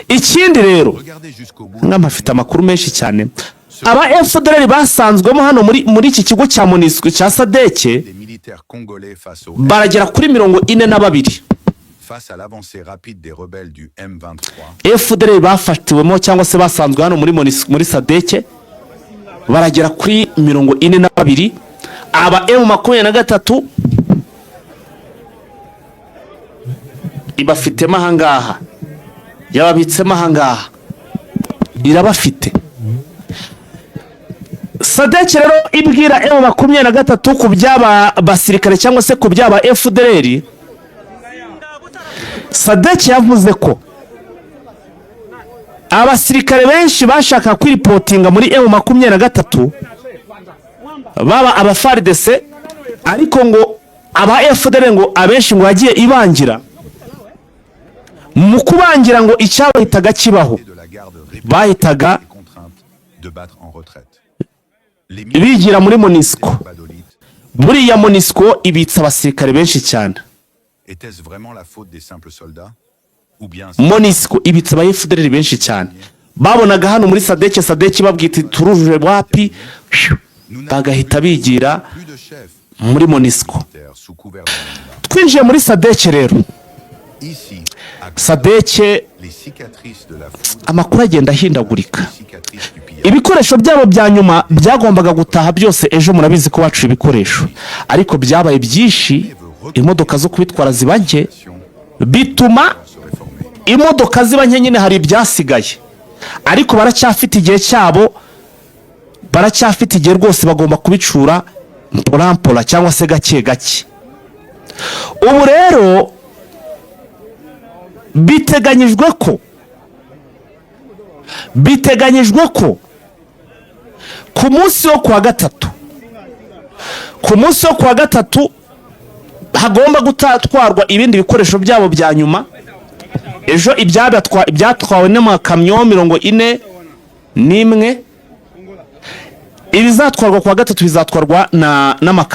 Ikindi rero, Regardez jusqu'au bout. Ngamba afite amakuru menshi cyane. Aba FDLR basanzwemo hano muri iki kigo cya MONUSCO, cya SADC, Des militaires congolais face au baragera kuri 42. Face à l'avancée rapide des rebelles du M23, FDLR bafatiwemo cyangwa se basanzwe hano muri MONUSCO, muri SADC, baragera kuri 42. Aba M23 ibafitemo ahangaha, yababitsemo ahangaha, irabafite. SADC rero ibwira M23 ku by'aba basirikare cyangwa se ku by'aba FDLR, SADC yavuze ko abasirikare benshi bashaka kwiripotinga muri M23, baba aba FARDC, ariko ngo aba FDLR ngo abenshi ngo yagiye ibangira. Mu kubangira ngo icyabahitaga kibaho, de la garde bahitaga républicaine est contrainte de battre en retraite. Les bigira muri MONUSCO. Badolite, Buriya MONUSCO ibitse abasirikare benshi cyane. était-ce vraiment la faute des simples soldats? Ou bien MONUSCO ibitse aba FDLR benshi cyane. Babonaga hano muri SADC, SADC babwita turujuje wapi, bagahita bigira plus de chefs muri MONUSCO. militaires sous couvert d'anonymat? Twinjiye muri SADC rero. Ici, à SADC, les cicatrices de la foudre, amakuru agenda ahindagurika. les cicatrices du pillage. Ibikoresho byabo bya nyuma byagombaga gutaha byose ejo. Murabizi ko bacuye ibikoresho, ariko byabaye byinshi, imodoka zo kubitwara ziba nke, bituma Se réformer. imodoka ziba nke nyine. Hari ibyasigaye, ariko baracyafite igihe cyabo, baracyafite igihe rwose. Bagomba kubicura mporampora cyangwa se gake gake. Ubu rero biteganyijwe ko ku munsi wo kuwa gatatu, ku munsi wo kuwa gatatu hagomba gutwarwa ibindi bikoresho byabo bya nyuma. Ejo ibyatwawe n'amakamyo 41. Ibizatwarwa kuwa gatatu bizatwarwa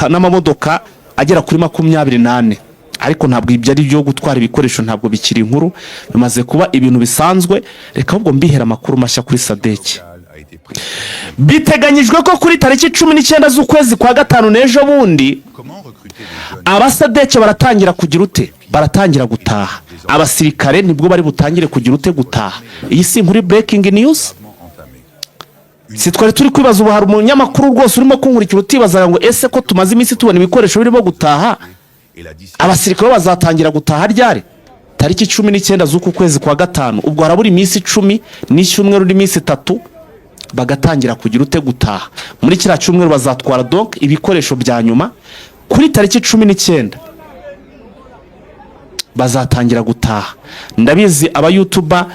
n'amamodoka agera kuri 24. Ariko ntabwo ibyo ari byo gutwara ibikoresho, ntabwo bikiri inkuru, bimaze kuba ibintu bisanzwe. Reka ahubwo mbihera amakuru mashya kuri SADC. A été pris. Biteganyijwe ko kuri tariki 19 z'ukwezi kwa gatanu, n'ejo bundi, Comment recruter des jeunes aba SADC baratangira kugira ute? Baratangira gutaha. Abasirikare nibwo bari butangire kugira ute? Gutaha. Iyi si inkuru breaking news? entamés? Si twari turi kwibaza? Ubu hari umunyamakuru rwose urimo kunkurikira utibazaga ngo: "Ese ko tumaze iminsi tubona ibikoresho birimo gutaha, Et la discipline abasirikare bo bazatangira gutaha ryari?" Tariki 19 z'uku kwezi kwa gatanu. Ubwo harabura iminsi 10 n'icyumweru n'iminsi 3, bagatangira kugira ute? Gutaha. Muri kiriya cyumweru bazatwara donc ibikoresho bya nyuma. Kuri tariki 19 bazatangira gutaha. Ndabizi aba YouTuber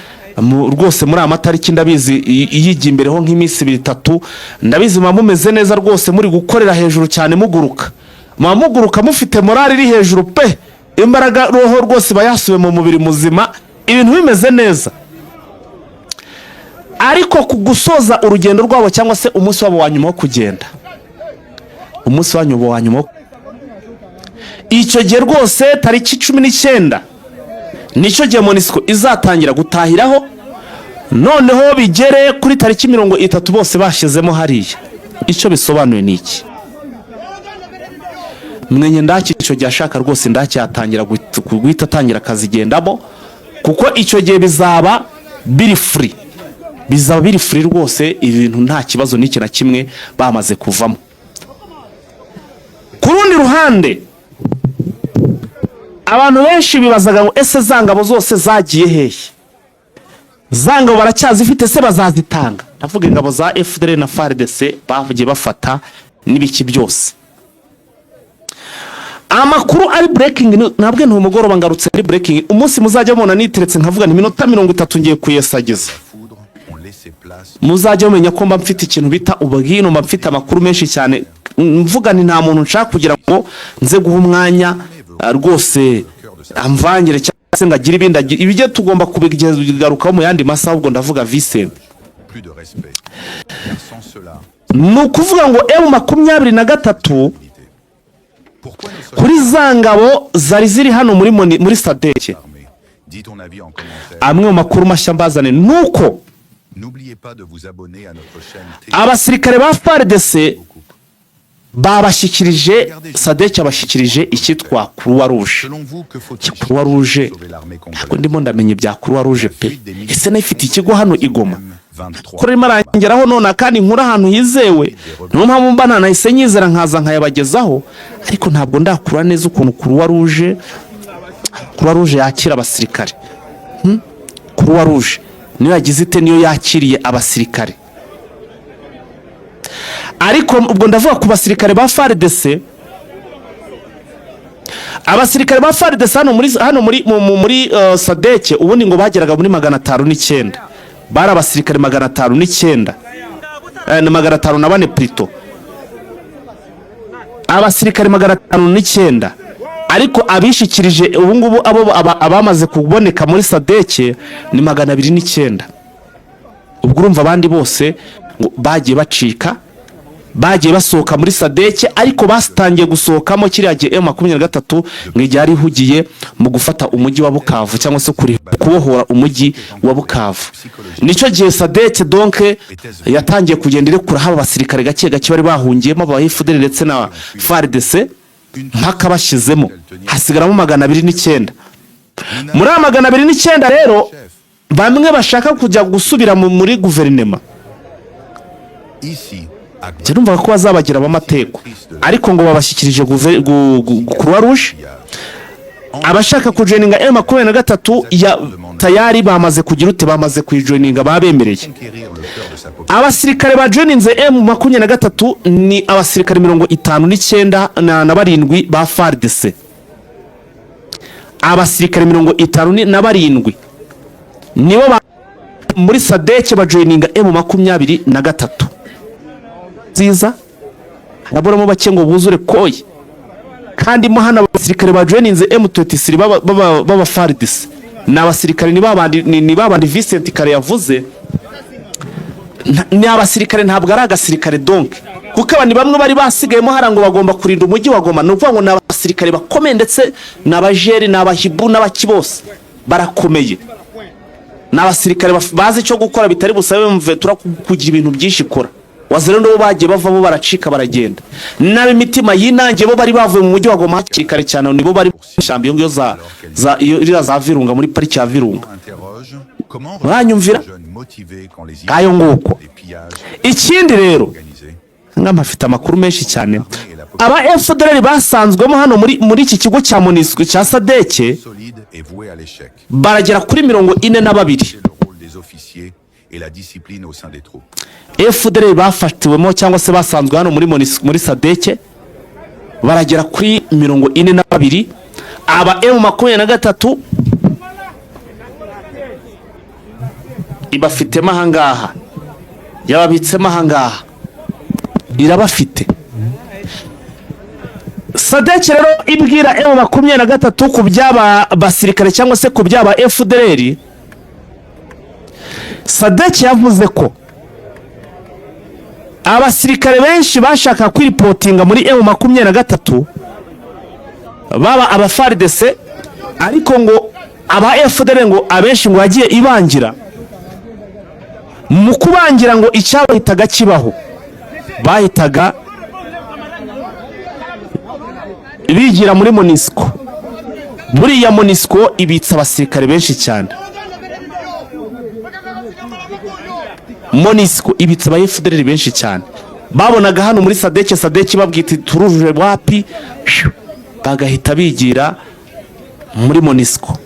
rwose muri aya matariki, ndabizi iyigiye imbereho nk'iminsi 2, 3, ndabizi muba mumeze neza rwose, muri gukorera hejuru cyane, muguruka, muba muguruka mufite morale iri hejuru pe. Imbaraga roho rwose iba yasubiye mu mubiri muzima, ibintu bimeze neza. Ariko ku gusoza urugendo rwabo cyangwa se umunsi wabo wa nyuma wo kugenda, umunsi wanyu wa nyuma icyo gihe rwose, tariki 19, nicyo gihe MONUSCO izatangira gutahiraho. Noneho bigere kuri tariki 30 bose bashyizemo hariya. Icyo bisobanuye ni iki? Mwenye ndaki icyo gihe ashaka rwose indaki yatangira guhita atangira akazigendamo, kuko icyo gihe bizaba biri free, bizaba biri free rwose, ibintu nta kibazo n'iki na kimwe, bamaze kuvamo. Ku rundi ruhande, abantu benshi bibazaga ngo: "Ese za ngabo zose zagiye hehe? Za ngabo baracyazifite se? Bazazitanga?" Ndavuga ingabo za FDLR na FARDC bagiye bafata n'ibiki byose. Amakuru ari breaking, ntabwo ni umugoroba ngarutse ari breaking. Umunsi muzajya mubona niteretse nkavuga ni iminota 30 ngiye kuyesagiza, foudre ont laissé place muzajya mumenya ko mba mfite ikintu bita ubwino, mba mfite amakuru menshi cyane. Mvuga nti nta muntu nshaka kugira ngo nze guha umwanya rwose amvangire cyangwa se ngo agire ibindi agire ibyo. Tugomba kubigarukaho mu yandi masaha. Ubwo ndavuga Vincent. Plus de respect. Car sans cela, Ni ukuvuga ngo M23, pourquoi nos kuri za ngabo zari ziri hano muri SADC, armées Dis ton avis en commentaire. Amwe mu makuru mashya mbazane nuko N'oubliez pas de vous abonner à notre chaîne T. abasirikare ba FARDC babashyikirije, SADC yabashyikirije icyitwa Croix Rouge. Selon vous, que faut-il Croix Rouge, sauver l'armée ntabwo congolaise? Ndimo ndamenya ibya Croix Rouge pe. Ese nayo ifite ikigo hano i Goma? M23. Ko ririmo arangeraho none kandi nkura ahantu hizewe, niyo mpamvu mba ntanahise nyizera nkaza nkayabagezaho, ariko ntabwo ndakura neza ukuntu Croix Rouge yakira abasirikare. Croix Rouge niyo yagize ite? Niyo yakiriye abasirikare. Ariko ubwo ndavuga ku basirikare ba FARDC. Abasirikare ba FARDC hano muri SADC ubundi ngo bageraga muri 509. Bari abasirikare 509, na 504 plutôt, abasirikare 509. Ariko abishikirije ubu ngubu, abo abamaze kuboneka muri SADC ni 209. Ubwo urumva abandi bose ngo bagiye bacika, bagiye basohoka muri SADC, ariko batangiye gusohokamo kiriya gihe M23 ngo igihe yari ihugiye mu gufata umujyi wa Bukavu, cyangwa se kubohora umujyi wa Bukavu. Nicyo gihe SADC donc yatangiye kugenda irekura haba abasirikare gake gake bari bahungiyemo, aba FDLR ndetse na FARDC, mpaka bashyizemo hasigaramo 209. Muri aya 209 rero, bamwe bashaka kujya gusubira muri guverinema. Ici, à Njye numvaga ko bazabagira abamateko, ariko ngo babashyikirije Croix Rouge. Abashaka kujoininga M23 ya tayari bamaze kugira ute? Bamaze kuyijoininga, babemereye. Conquérir le cœur de sa population. Abasirikare bajoininze M23 ni abasirikare 59 na barindwi ba FARDC. Abasirikare 57 nibo muri SADC bajoininga M23 nziza. Haraburamo bake ngo buzure koye. Kandi mo hano abasirikare bajoininze M23 baba FARDC ni abasirikare, ni babandi Vincent Kare yavuze. Ni abasirikare, ntabwo ari agasirikare donc, kuko aba ni bamwe bari basigayemo hariya ngo bagomba kurinda umujyi wa Goma. Ni ukuvuga ngo ni abasirikare bakomeye, ndetse ni abajeri, ni abahibu n'abaki, bose barakomeye. Ni abasirikare bazi icyo gukora, bitari busabe mvetura kugira ibintu byinshi ikora. Wazalendo bo bagiye bavamo, baracika, baragenda. N'ab'imitima yinangiye bo bari bavuye mu mujyi wa Goma hakiri kare cyane, nibo bari mu ishyamba iyo ngiyo za iyo iriya za Virunga, muri pariki ya Virunga. Interroge comment Mwanyumvira? les jeunes motivés quand les Ngayo nguko. les pillages Ikindi rero, organisés. Ngamba afite amakuru menshi cyane. Aba FDLR basanzwemo hano muri iki kigo cya MONUSCO, cya SADC, Solide et voué à l'échec. baragera kuri 42. C'est le rôle des officiers et la discipline au sein des troupes. FDLR bafatiwemo cyangwa se basanzwe hano muri MONUSCO, muri SADC, baragera kuri 42. Aba M23 ibafitemo ahangaha, yababitsemo ahangaha, irabafite. SADC rero ibwira M23 ku by'aba basirikare cyangwa se ku by'aba FDLR, SADC yavuze ko abasirikare benshi bashaka kwiripotinga muri M23, baba aba FARDC, ariko ngo aba FDLR ngo abenshi ngo yagiye ibangira. Mu kubangira ngo icyabahitaga kibaho, bahitaga bigira muri MONUSCO. Buriya MONUSCO ibitse abasirikare benshi cyane. MONUSCO ibitse aba FDLR benshi cyane. Babonaga hano muri SADC, SADC babwita turujuje, wapi, bagahita bigira muri MONUSCO.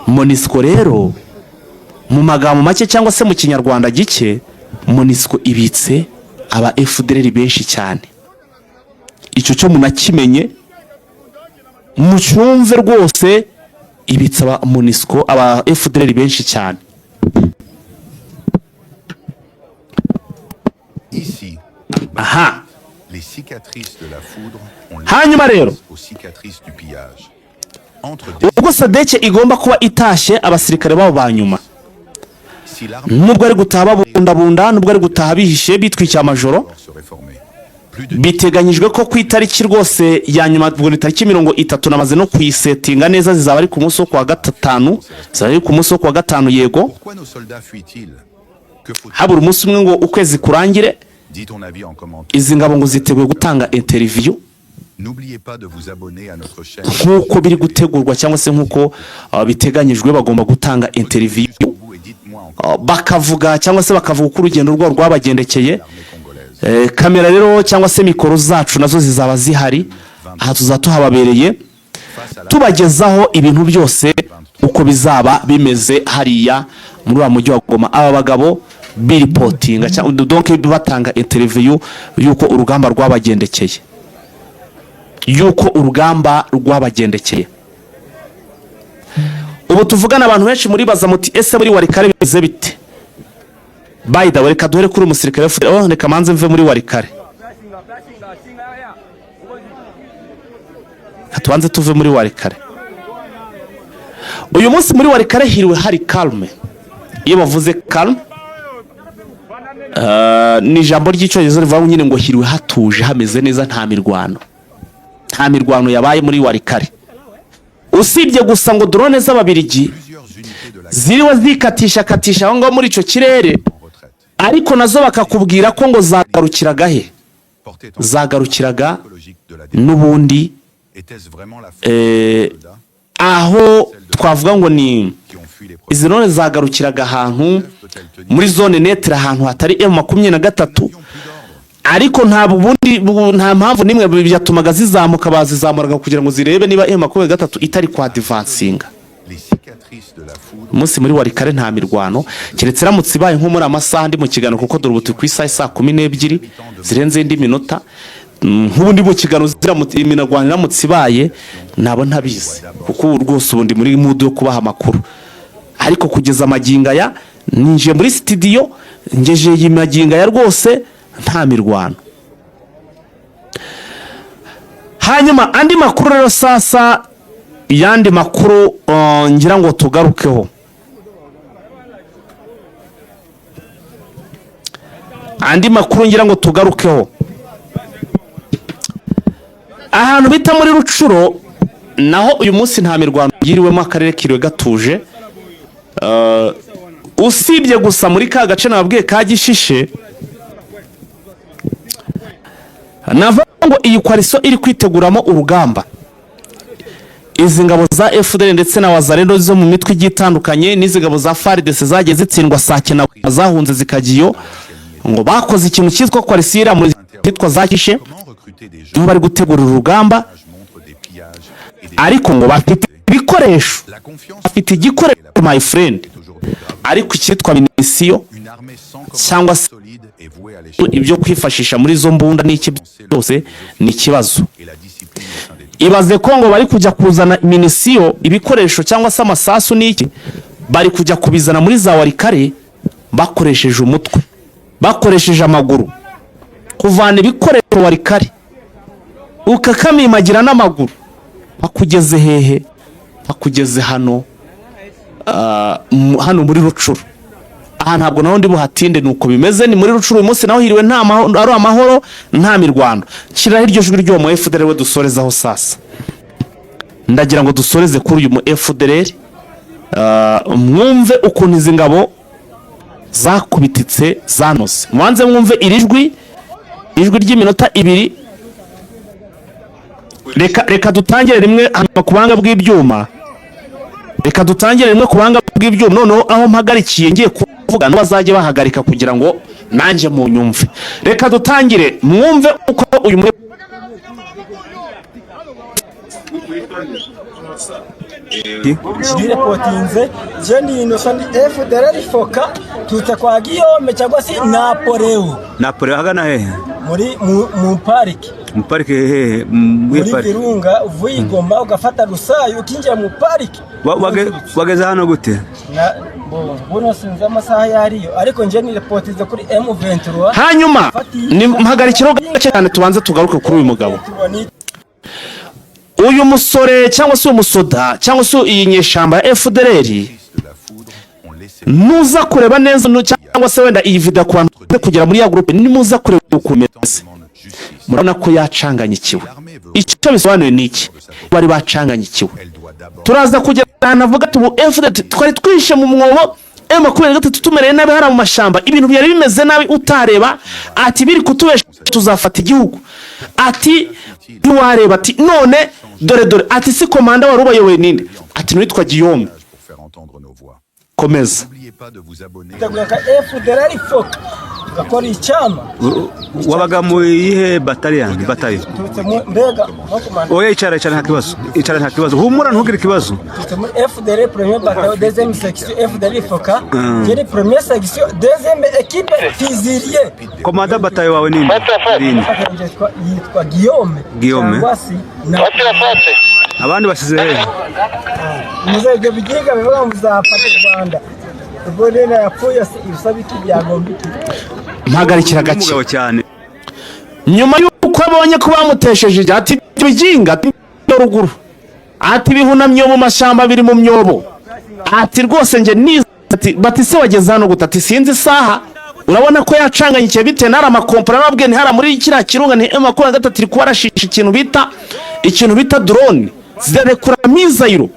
MONUSCO rero, mu magambo make cyangwa se mu Kinyarwanda gike, MONUSCO ibitse aba FDLR benshi cyane. Icyo cyo munakimenye, mucyumve rwose, ibitse aba MONUSCO aba FDLR benshi cyane. Ici, Aha. les cicatrices de la foudre ont Hanyuma rero, aux cicatrices du pillage. Entre ubwo SADC igomba kuba itashye abasirikare babo ba nyuma, si l'armée nubwo ari gutaha babundabunda, nubwo ari gutaha bihishe, bitwikiye amajoro, se réformer. Plus de Biteganyijwe ko ku itariki rwose ya nyuma, ubwo ni tariki 30, namaze no kuyisetinga neza, zizaba ari ku munsi wo kuwa gatanu, zizaba ari ku munsi wo kuwa gatanu, yego. Pourquoi nos soldats fuient-ils? Que faut-il? Habura umunsi umwe ngo ukwezi kurangire. Dis ton avis en commentaire. Izi ngabo ngo ziteguye gutanga interview. N'oubliez pas de vous abonner à notre chaîne. Nk'uko biri gutegurwa cyangwa se nk'uko biteganyijwe, bagomba gutanga interview. Jusqu'au bout et dites-moi en Bakavuga cyangwa se bakavuga uko urugendo rwabo rwabagendekeye. l'armée congolaise. Kamera rero cyangwa se mikoro zacu nazo zizaba zihari aha, tuzaba tuhababereye, Face à la tubagezaho ibintu byose uko bizaba bimeze hariya muri wa mujyi wa Goma, aba bagabo biripotinga cyangwa donc batanga interview y'uko urugamba rwabagendekeye, y'uko urugamba rwabagendekeye. Ubu tuvugana, abantu benshi muribaza muti: "Ese muri Walikale bimeze bite?" By the way, reka duhere kuri umusirikare. Oh, reka manze mve muri Walikale, reka tubanze tuve muri Walikale. Uyu munsi muri Walikale hiriwe hari calme. Iyo bavuze calme, ni ijambo ry'Icyongereza rivuga nyine ngo hiriwe hatuje, hameze neza, nta mirwano, nta mirwano yabaye muri Walikale, usibye gusa ngo drone z'Ababirigi plusieurs unités de la ziriwe zikatisha katisha aho ngaho muri icyo kirere, en retraite. ariko nazo bakakubwira ko ngo zagarukiraga he? Portait en Zagarukiraga psychologique de la n'ubundi Était-ce vraiment la faute des soldats aho twavuga ngo ni qui ont fui les izi drone zagarukiraga ahantu Peut-elle tenir? muri zone neutre, ahantu hatari M23. N'avions plus d'ordre. Ariko nta bundi nta mpamvu n'imwe byatumaga zizamuka. Bazizamuraga kugira ngo zirebe niba M23 itari kwa advancinga. Les cicatrices de la foudre Umunsi muri Walikale nta mirwano, keretse iramutse ibaye nko muri amasaha ndi mu kiganiro, kuko dore ubu turi ku isaha saa 12 zirenze indi minota. Nk'ubu ndi mu kiganiro, imirwano iramutse ibaye nabo ntabizi, kuko ubu rwose ubu ndi muri mood yo kubaha amakuru. Ariko kugeza amagingo aya, ninjiye muri studio ngejeje iyi magingo aya, rwose nta mirwano. Hanyuma andi makuru rero sasa, yandi makuru ngira ngo tugarukeho, andi makuru ngira ngo tugarukeho, ahantu bita muri Rutshuru naho uyu munsi nta mirwano yiriwemo, akarere kiriwe gatuje. Usibye gusa muri ka gace nababwiye ka Gishishe. Navuga ngo iyi coalition iri kwiteguramo urugamba, izi ngabo za FDL ndetse na Wazalendo zo mu mitwe igiye itandukanye, n'izi ngabo za FARDC zagiye zitsindwa Sake na zahunze zikajya iyo, ngo bakoze ikintu cyitwa coalition iriya muri cyitwa za Kishe. Comment recruter des Nibo bari gutegura urugamba, jeunes montre des pillages et des ariko ngo bafite ibikoresho. La confiance Bafite igikoresho, my friend, est aujourd'hui grave. ariko icyitwa munitions Une armée sans cyangwa commandement se solide est vouée à l'échec ibyo kwifashisha muri izo mbunda n'iki byose ni ikibazo. Et la discipline au sein des troupes. Ibaze ko ngo bari kujya kuzana munitions, ibikoresho cyangwa se amasasu n'iki, bari kujya kubizana muri za Walikale bakoresheje umutwe, bakoresheje amaguru. Kuvana ibikoresho Walikale ukakamimagira n'amaguru, bakugeze hehe? Bakugeze hano, hano muri Rutshuru. Aha ntabwo naho ndi buhatinde, ni uko bimeze, ni muri Rutshuru. Uyu munsi naho hiriwe nta ari amahoro, nta mirwano. Shyiraho iryo jwi ry'uwo mu FDLR we dusorezaho sasa. Ndagira ngo dusoreze kuri uyu mu FDLR, mwumve ukuntu izi ngabo zakubititse, zanose. Mubanze mwumve iri jwi, ijwi ry'iminota 2. Reka dutangire rimwe hanyuma ku buhanga bw'ibyuma, reka dutangire rimwe ku buhanga bw'ibyuma. Noneho aho mpagarikiye ngiye kuvuga nabo bazajye bahagarika kugira ngo nanjye munyumve. Reka dutangire mwumve uko uyu mwe Ndirepotinze je ndi Innocent, ndi FDLR foka tutse kwa Guillaume cyangwa se Napoleon. Napoleon ahagana hehe? Muri mu pariki. Mu parike hehe? Muri Muri parike. Virunga, uvuye i Goma ugafata Rusayo ukinjira mu pariki. Wageze hano gute? Na bo buno sinzi amasaha yariyo, ariko nje nirepotinze kuri M23. Hanyuma ni mpagarikiraho gake cyane, tubanze tugaruke kuri uyu mugabo, uyu musore cyangwa se uyu musoda cyangwa se iyi nyeshyamba ya FDLR. De la foudre ont laissé Nuza kureba neza cyangwa se wenda iyi video ku bantu kugera muri ya groupe, nimuza kureba ukuntu imeze. demande Justice. Murabona ko yacanganyikiwe. Icyo bisobanuye ni iki? Bari bacanganyikiwe. Elle doit d'abord Turaza kugera ahantu avuga ati: "Ubu FDL twari twihishe mu mwobo, M23 tumereye nabi hariya mu mashyamba, ibintu byari bimeze nabi utareba." Ati: "Biri kutubesha tuzafata igihugu." Ati: "Ntiwareba." Ati: "None dore dore." Ati: "Si komanda wari ubayoboye ninde?" Ati: "N'uwitwa Guillaume." pour faire entendre nos voix. Komeza. N'oubliez pas de vous abonner. Tugaruka FDLR FOCA, tugakora icyama. Wabaga mu yihe bataliyani, batayo? Turutse mu mbega nko komanda. Oya, icara, icara, nta kibazo, icara, nta kibazo, humura, ntugire ikibazo. Turutse muri FDLR premier bataillon, deuxième section, FDLR FOCA, yari première section, deuxième équipe fusilier. Komanda batayo wawe ninde? Ninde? Yitwa Guillaume. Guillaume. Cyangwa se na Abandi basize hehe? Muze ibyo bigiga bivuga ngo muzafata u Rwanda, ubwo rero yapfuye se ibisaba iki, byagomba iki? Mpagarikira gake. Umugabo cyane. Nyuma y'uko abonye ko bamutesheje ijya, ati: "Biginga," ati, "ruguru," ati, "bihunamye mu mashyamba, biri mu myobo." Ati: "Rwose njye nize." Ati: "Bati se wageze hano gute?" Ati: "Sinzi isaha." Urabona ko yacanganyikiye bitewe n'ari amakompora n'ababwiye ntihara muri kiriya kirunga, ni M23 iri kuba arashisha ikintu bita drone zirekura missile,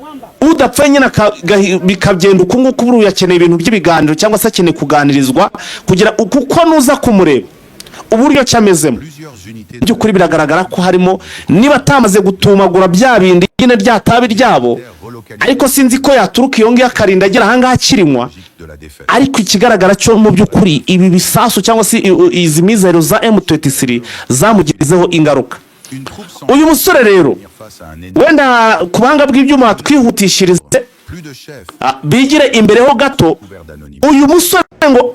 udapfa nyine bikagenda uku nguku. Buriya akeneye ibintu by'ibiganiro cyangwa se akeneye kuganirizwa kugira, kuko nuza kumureba uburyo cyamezemo, Plusieurs unités by'ukuri biragaragara ko harimo, niba atamaze gutumagura bya bindi nyine rya tabi ryabo, ariko sinzi ko yaturuka iyo ngiyo akarinda agera ahangaha akirinywa. de la défaite. Ariko ikigaragara cyo mu by'ukuri, ibi bisasu cyangwa se izi missile za M23 zamugizeho ingaruka. Une troupe sans Uyu musore rero, tenir face à un ennemi. wenda ku buhanga bw'ibyuma twihutishirize, Plus de chefs bigire imbere ho gato. couverts d'anonymat. Uyu musore ngo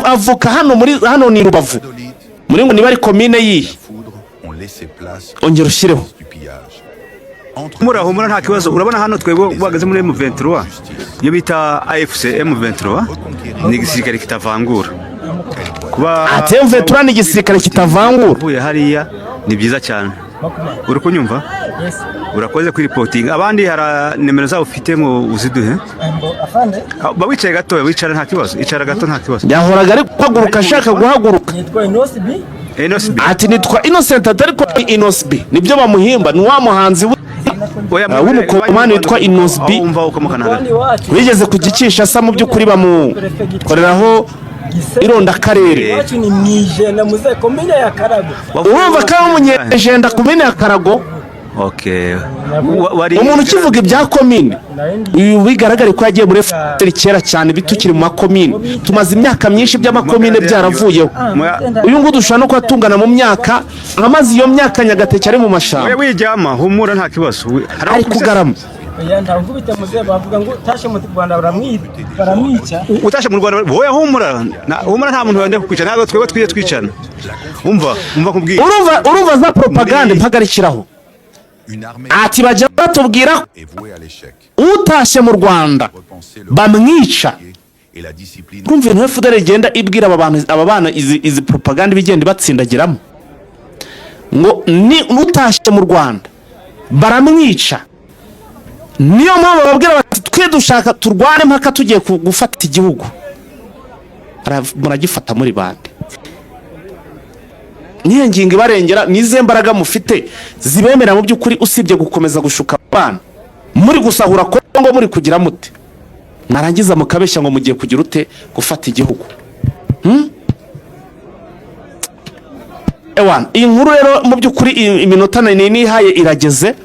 avuka hano muri hano ni Rubavu, Dolite, muri ngo niba ari komine yihe. foudre ont laissé place Ongera ushyireho. du pillage. Entre Humura, humura, nta kibazo. Urabona hano twebwe bahagaze muri M23, iyo bita AFC M23 ni igisirikare kitavangura kuba. Ati: "M23 ni igisirikare kitavangura." Uvuye hariya ni byiza cyane, uri kunyumva? Yes. Urakoze kuri reporting. Abandi hari nimero zabo ufite ngo uziduhe? Mbo afande. Ah, ba wicaye gato, wicara, nta kibazo, icara gato, nta kibazo. Yahoraga ari guhaguruka, ashaka guhaguruka. Nitwa Inosi B. Enos B. Ati: "Nitwa Innocent." Ati: "Ariko ni Inosi B nibyo bamuhimba, ni wa muhanzi Oya, w'umukongomani witwa Inosi B. Aho wumva ukomokana Kwani iwacu Wigeze kugicisha asa, mu by'ukuri bamukoreraho irondakarere. Iwacu ni mu Ijenda muze, komine ya Karago. Urumva ko ari umunyejenda, komine ya Karago. Okay. Wari Umuntu ukivuga ibya komine uyu, bigaragare ko yagiye muri FPR kera cyane, bitukiri mu makomine. Tumaze imyaka myinshi by'amakomine byaravuyeho. Uyu nguyu dushobora no kuba tungana mu myaka, amaze iyo myaka Nyagateke ari mu mashyamba. Oya, wijyama, humura, nta kibazo. Hari aho Ari kugarama. Oya, ndamvubite muze, bavuga ngo utashe mu Rwanda baramwica. Utashe mu Rwanda? Oya, humura. Humura, nta muntu wenda kukwica, ntabwo twebwe twiye twicana. Umva, umva nkubwire. Urumva za propagande, mpagarikiraho. Une armée Ati: "Bajya batubwira est vouée à l'échec. utashye mu Rwanda Repenser le bamwica." et la discipline Urumva ibintu FDL igenda ibwira aba bantu, aba bana, izi propaganda ibigenda ibatsindagiramo ngo ni utashye mu Rwanda baramwica. Niyo mpamvu bababwira bati: "Twe dushaka turwane mpaka tugiye gufata igihugu." Muragifata muri bande? Niyo ngingo ibarengera, nize mbaraga mufite zibemera mu by'ukuri, usibye gukomeza gushuka abana muri gusahura Kongo, muri kugira mute, mwarangiza mukabeshya ngo mugiye kugira ute, gufata igihugu? Ewana, iyi nkuru rero mu by'ukuri iminota nini nihaye irageze.